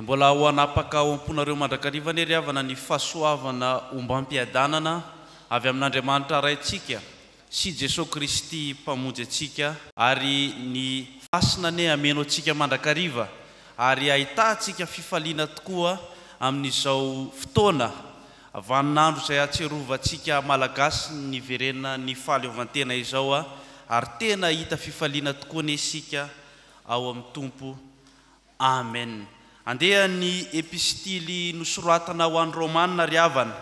Dia mbola ho hanapaka ao am-ponareo mandrakariva anie ry havana ny fahasoavana ombam-piadanana avy amin'Andriamanitra Raintsika sy Jesoa Kristy Mpamonjy antsika, ary ny Masina anie hameno antsika mandrakariva ary hahitantsika fifaliana tokoa amin'izao fotoana vaninandro izay ahatsiarovantsika Malagasy ny niverenan'ny fahaleovantena izao ary tena hahita fifaliana tokoa anie isika ao amin'ny Tompo. Amen. Andeha ny epistily nosoratana ho an'ny Romana ry havana,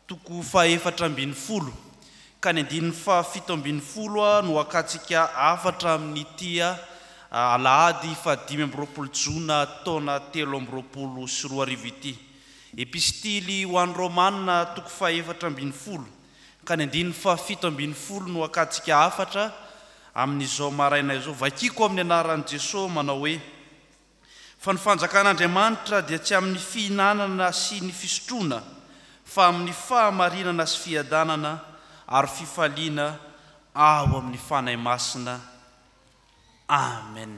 toko faha-14, ka ny andininy faha-17 no hakantsika hafatra amin'ity alahady faha-25 jona taona 2023 ity. Epistily ho an'ny Romana toko faha-14, ka ny andininy faha-17 no hakantsika hafatra amin'izao maraina izao. Vakiko amin'ny anaran'i Jesoa manao hoe, Fa ny fanjakan'Andriamanitra dia tsy amin'ny fihinanana sy ny fisotroana, fa amin'ny fahamarinana sy fiadanana ary fifaliana ao amin'ny Fanahy Masina. Amen.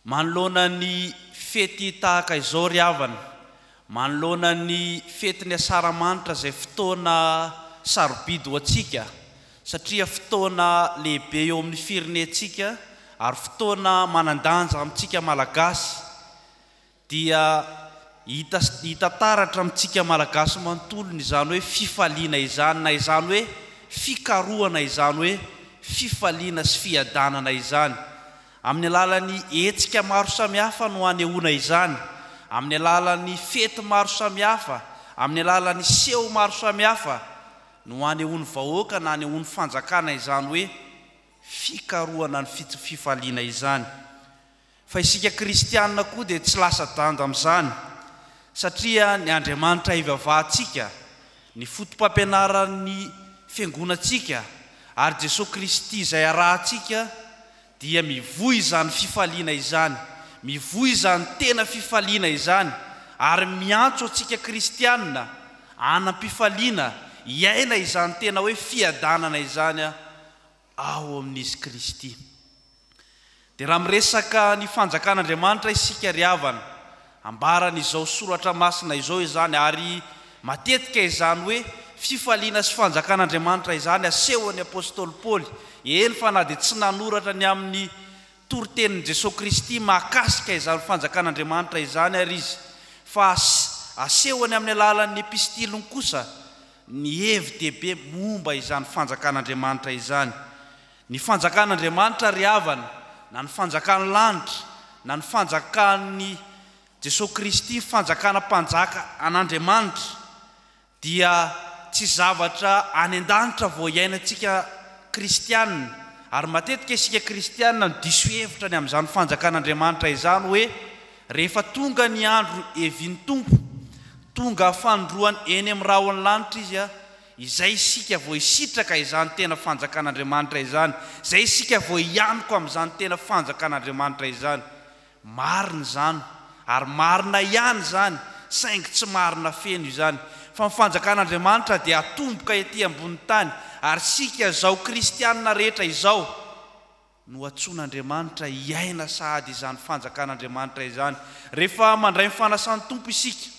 Manoloana ny fety tahaka izao ry havana, manoloana ny fetin'ny Asaramanitra izay fotoana sarobidy ho antsika satria fotoana lehibe eo amin'ny firenentsika ary fotoana manan-danja amintsika Malagasy, dia hita hita taratra amintsika Malagasy manontolo ny izany hoe fifaliana izany na izany hoe fikarohana izany hoe fifaliana sy fiadanana izany. Amin'ny alalan'ny hetsika maro samihafa no anehoana izany, amin'ny alalan'ny fety maro samihafa, amin'ny alalan'ny seho maro samihafa no anehoan'ny vahoaka na anehoan'ny fanjakana izany hoe fikarohana ny fifaliana izany. Fa isika kristiana koa dia tsy lasa-danja amin'izany, satria ny Andriamanitra ivavahantsika, ny foto-pampianaran'ny Fiangonantsika, ary Jesoa Kristy izay arahantsika dia mivoy izany fifaliana izany, mivoy izany tena fifaliana izany, ary miantso antsika kristiana hanam-pifaliana, hiaina izany tena hoe fiadanana izany ao amin'Izy Kristy. Dia raha miresaka ny fanjakan'Andriamanitra isika ry havana, ambaran'izao soratra masina izao izany ary matetika izany hoe fifaliana sy fanjakan'Andriamanitra izany asehon'ny apostoly Paoly, eny fa na dia tsy nanoratra ny amin'ny toritenin'i Jesoa Kristy mahakasika izany fanjakan'Andriamanitra izany ary izy fa asehony amin'ny alalan'ny epistiliny kosa ny hevi-dehibe momba izany fanjakan'Andriamanitra izany. Ny fanjakan'Andriamanitra ry havana, na ny fanjakan'ny lanitra, na ny fanjakan'i Jesoa Kristy, fanjakana mpanjaka an'Andriamanitra, dia tsy zavatra any an-danitra vao iainantsika kristiana, ary matetika isika kristiana no diso hevitra ny amin'izany fanjakan'Andriamanitra izany hoe rehefa tonga ny andro hevin'ny Tompo, tonga fanindroany eny amin'ny rahon'ny lanitra Izy, Izay isika vao hisitraka izany tena fanjakan'Andriamanitra izany, izay isika vao hianoka amin'izany tena fanjakan'Andriamanitra izany. Marina izany, ary marina ihany izany, saingy tsy marina feno izany. Fa ny fanjakan'Andriamanitra dia atomboka ety ambonin'ny tany, ary isika izao kristianina rehetra izao no antsoin'Andriamanitra hiaina sahady izany fanjakan'Andriamanitra izany. Rehefa mandray ny fanasan'ny Tompo isika,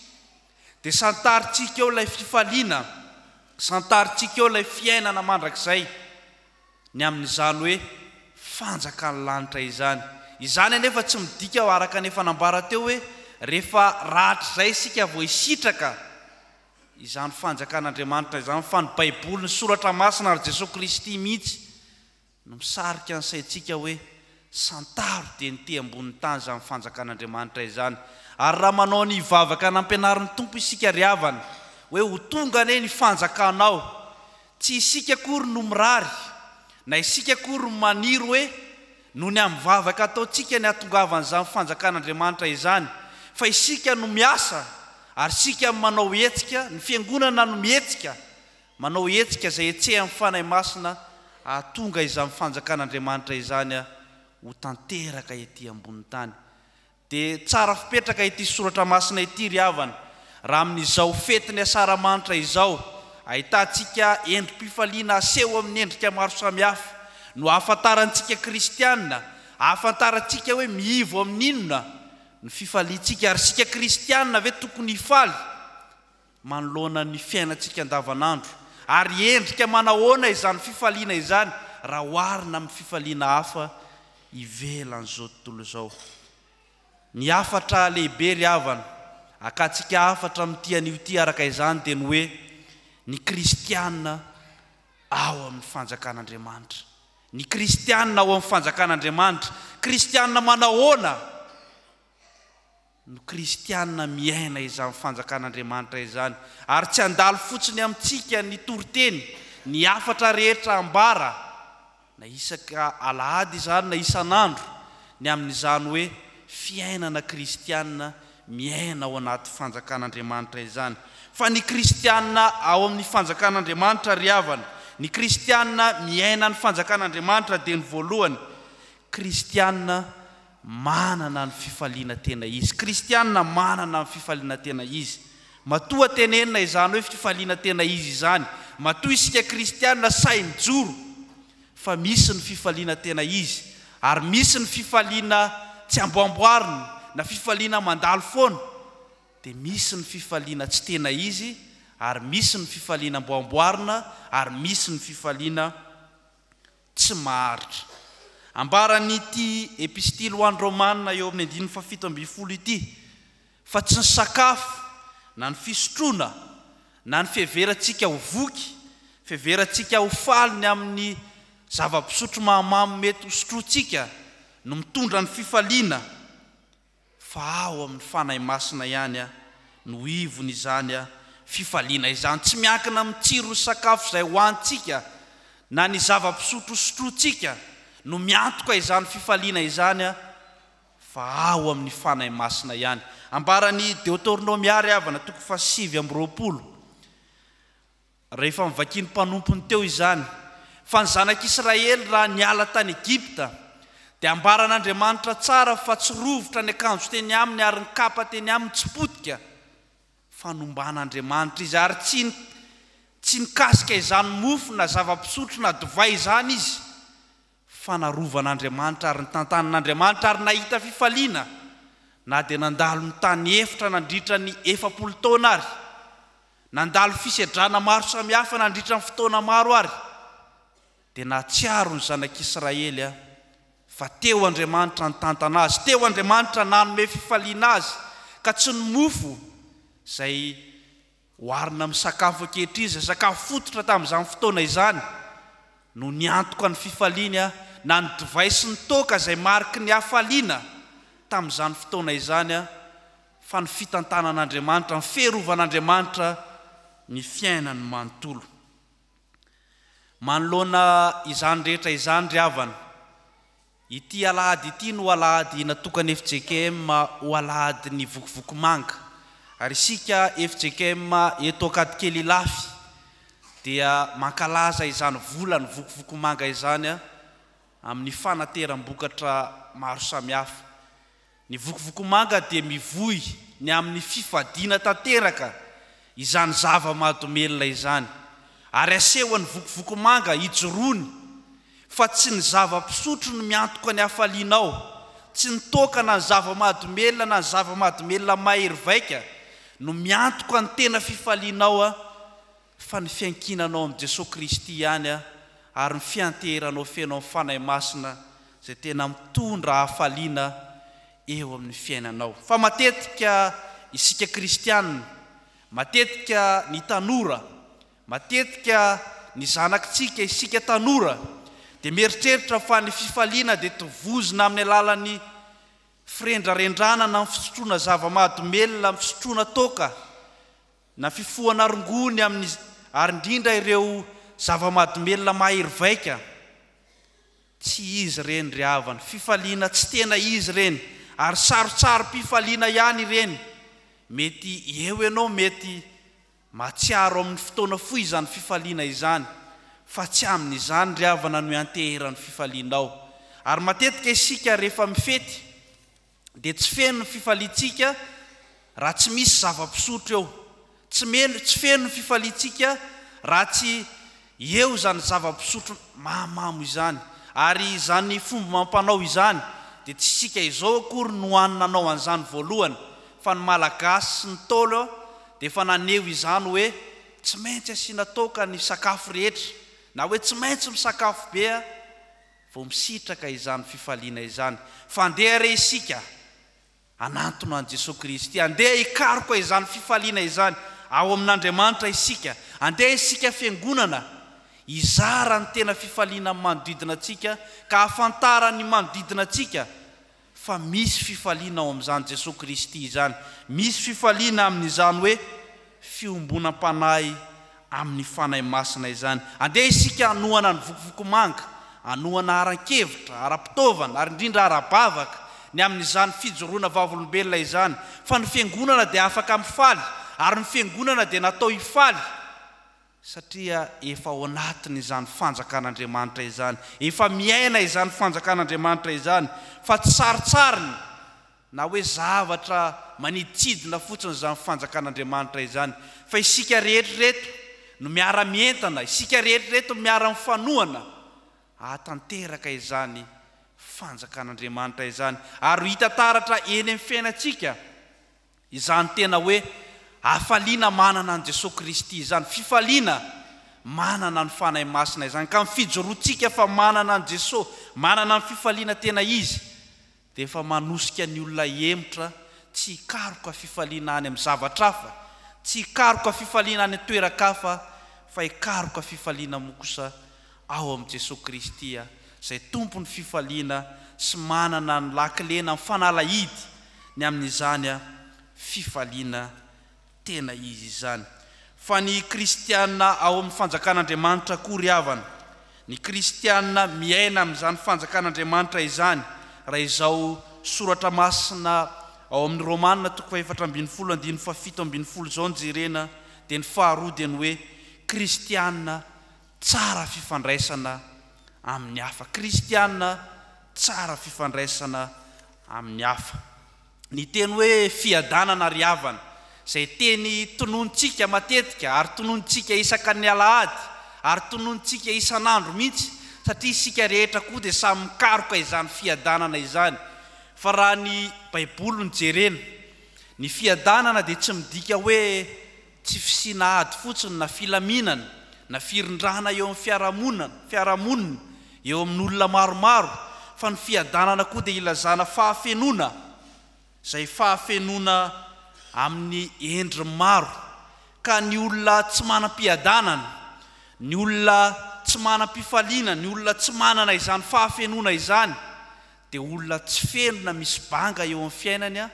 Dia santarintsika eo ilay fifaliana, santarintsika eo ilay fiainana mandrakizay, ny amin'izany hoe fanjakan'ny lanitra izany. Izany anefa tsy midika araka ny efa nambara teo hoe rehefa rahatrizay isika vao hisitraka izany fanjakan'Andriamanitra izany fa ny Baiboly, ny Soratra Masina ary Jesoa Kristy mihitsy no misarika ny saintsika hoe santaro dia ny te ambonin'ny tany izany fanjakan'Andriamanitra izany. Ary raha manao ny vavaka nampianarin'ny Tompo isika ry havana, hoe ho tonga anie ny fanjakanao, tsy isika akory no mirary, na isika akory no maniry hoe noho ny amin'ny vavaka ataontsika ny hahatongavan'izany fanjakan'Andriamanitra izany, fa isika no miasa ary isika no manao hetsika, ny fiangonana no mihetsika Manao hetsika izay hetsehan'ny Fanahy Masina hahatonga izany fanjakan'Andriamanitra izany ho tanteraka ety ambonin'ny tany. Dia tsara fipetraka ity soratra masina ity ry havana, raha amin'izao fetin'ny Asaramanitra izao, ahitantsika endri-pifaliana aseho amin'ny endrika maro samihafa, no ahafantarantsika kristiana. Ahafantarantsika hoe miivo amin'inona ny fifaliantsika ary isika kristiana ve tokony hifaly manoloana ny fiainantsika andavanandro? Ary endrika manahoana izany fifaliana izany raha oharina amin'ny fifaliana hafa ivelan'izao tontolo izao? Ny hafatra lehibe ry havana, akantsika hafatra amin'ity anio ity araka izany dia ny hoe ny kristiana ao amin'ny fanjakan'Andriamanitra. Ny kristiana ao amin'ny fanjakan'Andriamanitra. Kristiana manahoana no kristiana miaina izany fanjakan'Andriamanitra izany? Ary tsy handalo fotsiny amintsika ny toriteny, ny hafatra rehetra ambara, na isaka alahady izany na isan'andro, ny amin'izany hoe fiainana kristiana miaina ao anaty fanjakan'Andriamanitra izany. Fa ny kristiana ao amin'ny fanjakan'Andriamanitra ry havana, ny kristiana miaina ny fanjakan'Andriamanitra dia ny voalohany, kristiana manana ny fifaliana tena izy. Kristiana manana ny fifaliana tena izy. Matoa tenenina izany hoe fifaliana tena izy izany, matoa isika kristiana sahy mijoro fa misy ny fifaliana tena izy, ary misy ny fifaliana tsy amboamboarina na fifaliana mandalo foana, dia misy ny fifaliana tsy tena izy, ary misy ny fifaliana amboamboarina, ary misy ny fifaliana tsy maharitra. Ambaran'ity Epistily ho an'ny Romana eo amin'ny andininy fahafito ambin'ny folo ity fa tsy ny sakafo na ny fisotroana na ny fiheverantsika ho voky, fiheverantsika ho faly ny amin'ny zava-pisotro mahamamo mety hosotrointsika no mitondra ny fifaliana Fa ao amin'ny Fanahy Masina ihany no ivony izany fifaliana izany. Tsy miankina amin'ny tsiron'ny sakafo izay hohanintsika na ny zava-pisotro sotrointsika no miantoka izany fifaliana izany fa ao amin'ny Fanahy Masina ihany. Ambaran'i Deotornomia ry havana toko fahasivy amby roapolo. Rehefa novakian'ny mpanompony teo izany, fa ny zanak'Israely raha niala tany Egypta, dia ambaran'Andriamanitra tsara fa tsy rovitra ny akanjo teny aminy ary ny kapa teny aminy tsy potika, fa nomban'Andriamanitra izy, ary tsy tsy nikasika izany mofo na zava-pisotro na divay izany izy, fa narovan'Andriamanitra ary nitantanin'Andriamanitra ary nahita fifaliana na dia nandalo ny tany efitra nandritra ny 40 taona ary. Nandalo fisedrana maro samihafa nandritra ny fotoana maro ary dia nahatsiaro ny zanak'Israely fa teo Andriamanitra nitantana azy, teo Andriamanitra nanome fifaliana azy, ka tsy ny mofo izay oharina amin'ny sakafo ankehitriny, izay sakafo fototra tamin'izany fotoana izany, no niantoka ny fifaliany, na ny divay sy ny toaka izay mariky ny hafaliana tamin'izany fotoana izany. Fa ny fitantanan'Andriamanitra, ny fiarovan'Andriamanitra ny fiainany manontolo. Manoloana izany rehetra izany ry havana, ity alahady ity no alahady natokan'ny fjkm ho alahadin'ny vokovoko manga. Ary isika fjkm eto Ankadikely Ilafy dia mankalaza izany volan'ny vokovoko manga izany amin'ny fanateram-bokatra maro samihafa. Ny vokovokomanga dia mivoy ny amin'ny fifadiana tanteraka izany zava-mahadomelina izany, ary asehon'ny vokovokomanga ijoroany fa tsy ny zava-pisotro no miantoka ny hafalianao, tsy ny toaka na ny zava-mahadomelina na ny zava-mahadomelina mahery vaika no miantoka ny tena fifalianao fa ny fiankinanao amin'i Jesoa Kristy ihany ary ny fianteheranao feno amin'ny Fanahy Masina izay tena mitondra hafaliana eo amin'ny fiainanao. Fa matetika isika kristiana, matetika ny tanora, matetika ny zanakitsika isika tanora dia mieritreritra fa ny fifaliana dia tovozina amin'ny alalan'ny firendrarendrana na ny fisotroana zava-mahadomelina, ny fisotroana toaka, na fifohana rongony amin'ny ary indrindra ireo zava-mahadomelina mahery vaika. Tsy izy ireny ry havana, fifaliana tsy tena izy ireny, ary sarotsarom-pifaliana ihany ireny. Mety eo ianao mety mahatsiaro amin'ny fotoana fohy izany fifaliana izany, fa tsy amin'izany ry havana no ianteheran'ny fifalianao. Ary matetika isika rehefa mifety dia tsy feno ny fifaliantsika raha tsy misy zava-pisotro eo. Tsy meno, tsy feno ny fifaliantsika raha tsy eo izany zava-pisotro mahamamo izany. Ary izany fomba amam-panao izany. dia tsy isika izao akory no hany nanao an'izany voalohany fa ny Malagasy sy ny Ntaolo dia efa naneho izany hoe tsy maintsy asiana toaka ny sakafo rehetra na hoe tsy maintsy misakafo be vao misitraka izany fifaliana izany. Fa andeha re isika hanantona an'i Jesoa Kristy, andeha hikaroka izany fifaliana izany ao amin'Andriamanitra isika, andeha isika Fiangonana hizara ny tena fifaliana amin'ny manodidina antsika ka hahafantaran'ny manodidina antsika fa misy fifaliana ao amin'izany Jesoa Kristy izany, misy fifaliana amin'izany hoe fiombonam-panahy amin'ny Fanahy Masina izany. Andeha isika hanohana ny vokovokomanga, hanohana ara-kevitra, ara-pitaovana ary indrindra ara-bavaka ny amin'izany fijoroana vavolombelona izany, fa ny Fiangonana dia afaka mifaly ary ny Fiangonana dia natao hifaly satria efa ao anatin'izany fanjakan'Andriamanitra izany, efa miaina izany fanjakan'Andriamanitra izany, fa tsy sarintsariny na hoe zavatra manidintsidina fotsiny izany fanjakan'Andriamanitra izany, fa isika rehetra ireto no miara-mientana, isika rehetra ireto no miara-mifanohana hahatanteraka izany fanjakan'Andriamanitra izany, ary ho hita taratra eny amin'ny fiainantsika Izany tena hoe hafaliana manana an'i Jesoa Kristy izany, fifaliana manana ny Fanahy Masina izany, ka ny fijoroantsika fa manana an'i Jesoa, manana ny fifaliana tena izy, dia efa manosika ny olona hihemotra tsy hikaroka fifaliana any amin'ny zavatra hafa, tsy hikaroka fifaliana any an-toeran-kafa, fa hikaroka fifaliana moa kosa ao amin'i Jesoa Kristy izay Tompon'ny fifaliana sy manana ny lakilena ny fanalahidy ny amin'izany fifaliana tena izy izany. Fa ny kristiana ao amin'ny fanjakan'Andriamanitra koa ry havana, ny kristiana miaina amin'izany fanjakan'Andriamanitra izany, raha izao soratra masina ao amin'ny Romana toko fahefatra ambin'ny folo andininy fahafito ambin'ny folo izao no jerena dia ny faharoa dia ny hoe kristiana tsara fifandraisana amin'ny hafa. Kristiana tsara fifandraisana amin'ny hafa. Ny teny hoe fiadanana ry havana, izay teny tononintsika matetika ary tononintsika isaka ny alahady ary tononintsika isan'andro mihitsy satria isika rehetra koa dia samy mikaroka izany fiadanana izany. Fa raha ny Baiboly no jerena, ny fiadanana dia tsy midika hoe Tsy fisiana ady fotsiny na filaminana na firindrana eo amin'ny fiarahamonina, fiarahamonina, eo amin'olona maromaro, fa ny fiadanana koa dia ilazana fahafenoana, izay fahafenoana amin'ny endriny maro. Ka ny olona tsy manam-piadanana, ny olona tsy manam-pifaliana, ny olona tsy manana izany fahafenoana izany dia olona tsy feno na misy banga eo amin'ny fiainany,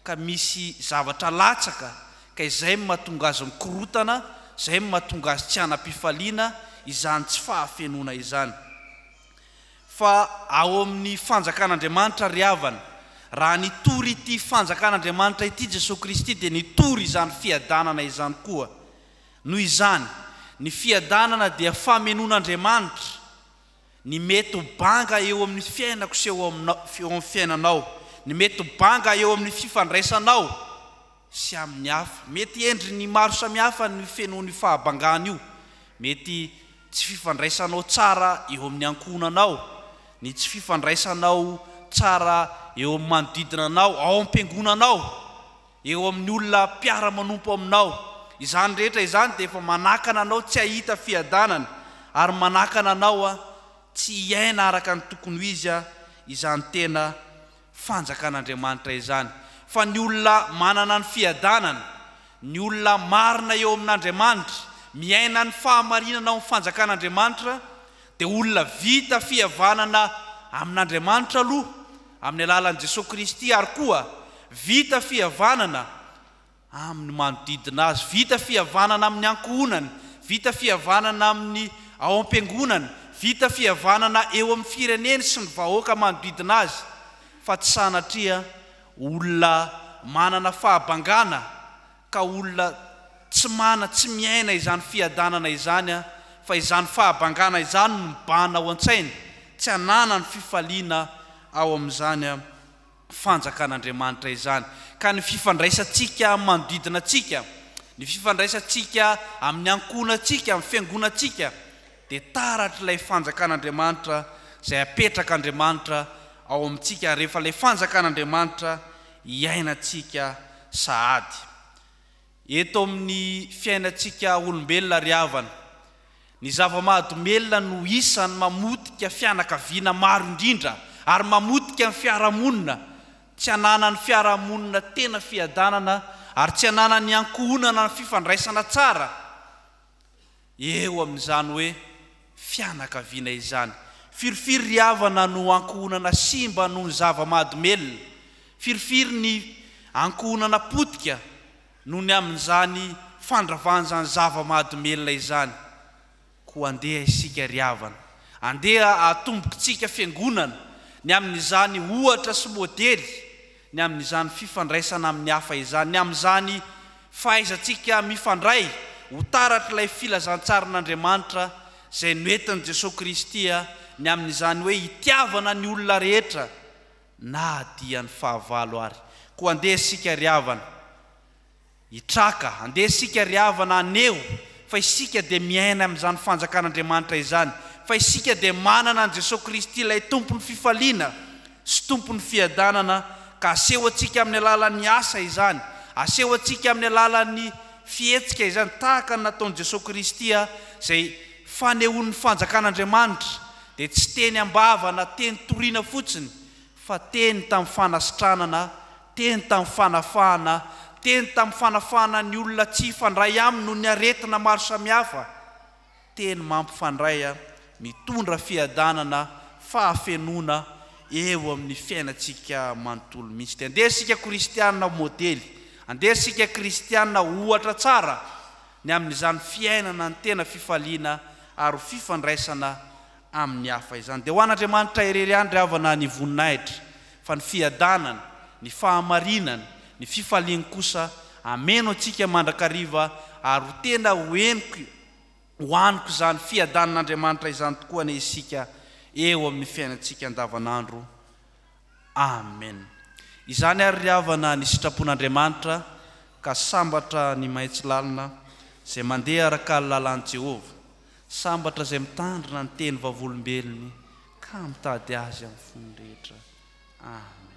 ka misy zavatra latsaka ka izay no mahatonga azy mikorotana, izay no mahatonga azy tsy hanam-pifaliana, izany tsy fahafenoana izany. Fa ao amin'ny fanjakan'Andriamanitra ry havana, raha nitory ity fanjakan'Andriamanitra ity Jesoa Kristy dia nitory izany fiadanana izany koa. Noho izany, ny fiadanana dia famenoan'Andriamanitra, ny mety ho banga eo amin'ny fiainako sy eo eo amin'ny fiainanao, ny mety ho banga eo amin'ny fifandraisanao sy amin'ny hafa. Mety endriny maro samihafa ny fenoan'io fahabangana io. Mety tsy fifandraisanao tsara eo amin'ny ankohonanao, ny tsy fifandraisanao tsara eo amin'ny manodidina anao, ao am-piangonanao. eo amin'ny olona mpiara-manompo aminao. Izany rehetra izany dia efa manakana anao tsy hahita fiadanana ary manakana anao tsy hiaina araka ny tokony ho izy izany tena fanjakan'Andriamanitra izany. Fa ny olona manana ny fiadanana, ny olona marina eo amin'Andriamanitra, miaina ny fahamarinana ao amin'ny fanjakan'Andriamanitra dia olona vita fihavanana amin'Andriamanitra aloha amin'ny alalan'i Jesoa Kristy ary koa vita fihavanana amin'ny manodidina azy, vita fihavanana amin'ny ankohonany, vita fihavanana amin'ny ao am-piangonany, vita fihavanana eo amin'ny fireneny sy ny vahoaka manodidina azy, fa tsy sanatria olona manana fahabangana ka olona tsy mana, tsy miaina izany fiadanana izany fa izany fahabangana izany no mibahana ao an-tsainy, tsy ananany fifaliana ao amin'izany fanjakan'Andriamanitra izany. Ka ny fifandraisantsika amin'ny manodidina antsika, ny fifandraisantsika amin'ny ankohonantsika, amin'ny fiangonantsika, dia taratr'ilay fanjakan'Andriamanitra izay apetrak'Andriamanitra ao amintsika ary efa ilay fanjakan'Andriamanitra iainantsika sahady. Eto amin'ny fiainantsika olombelona ry havana, ny zava-mahadomelina no isan'ny mamotika fianakaviana maro indrindra ary mamotika ny fiarahamonina, tsy ananan'ny fiarahamonina tena fiadanana ary tsy ananan'ny ankohonana ny fifandraisana tsara eo amin'izany hoe fianakaviana izany. Firifiry ry havana no ankohonana simba noho ny zava-mahadomelina? Firifiry ny ankohonana potika noho ny amin'izany fandravana izany zava-mahadomelina izany? Koa andeha isika ry havana, andeha atombokitsika fiangonana ny amin'izany ohatra sy modely ny amin'izany fifandraisana amin'ny hafa izany, ny amin'izany fahaizantsika mifandray ho taratr'ilay filazantsaran'Andriamanitra izay noentin'i Jesoa Kristy, ny amin'izany hoe hitiavana ny olona rehetra na dia ny fahavalo ary. Koa andeha isika ry havana, Hitraka, andeha isika ry havana haneho fa isika dia miaina amin'izany fanjakan'Andriamanitra izany, fa isika dia manana an'i Jesoa Kristy ilay Tompon'ny fifaliana sy Tompon'ny fiadanana ka aseho antsika amin'ny alalan'ny asa izany, aseho antsika amin'ny alalan'ny fihetsika izany tahaka ny nataon'i Jesoa Kristy izay fanehoan'ny fanjakan'Andriamanitra dia tsy teny am-bava na teny toriana fotsiny fa teny tamin'ny fanasitranana, teny tamin'ny fanafahana, teny tamin'ny fanafahana ny olona tsy hifandray aminy noho ny aretina maro samihafa, teny mampifandray, mitondra fiadanana, fahafenoana eo amin'ny fiainantsika manontolo mihitsy. Dia andeha isika kristiana ho modely, andeha isika kristiana ho ohatra tsara ny amin'izany fiainana ny tena fifaliana ary ho fifandraisana amin'ny hafa izany. Dia ho an'Andriamanitra irery ihany ry havana ny voninahitra, fa ny fiadanany, ny fahamarinany, ny fifaliany kosa hameno antsika mandrakariva ary ho tena ho henoko ho anoko izany fiadanan'Andriamanitra izany tokoa anie isika eo amin'ny fiainantsika andavanandro. Amen. Izany ary ry havana ny sitrapon'Andriamanitra ka sambatra ny mahitsy lalina izay mandeha araka ny lalàn'i Jehovah. Sambatra izay mitandrina ny teny vavolombelony ka mitady azy amin'ny fony rehetra. Amen.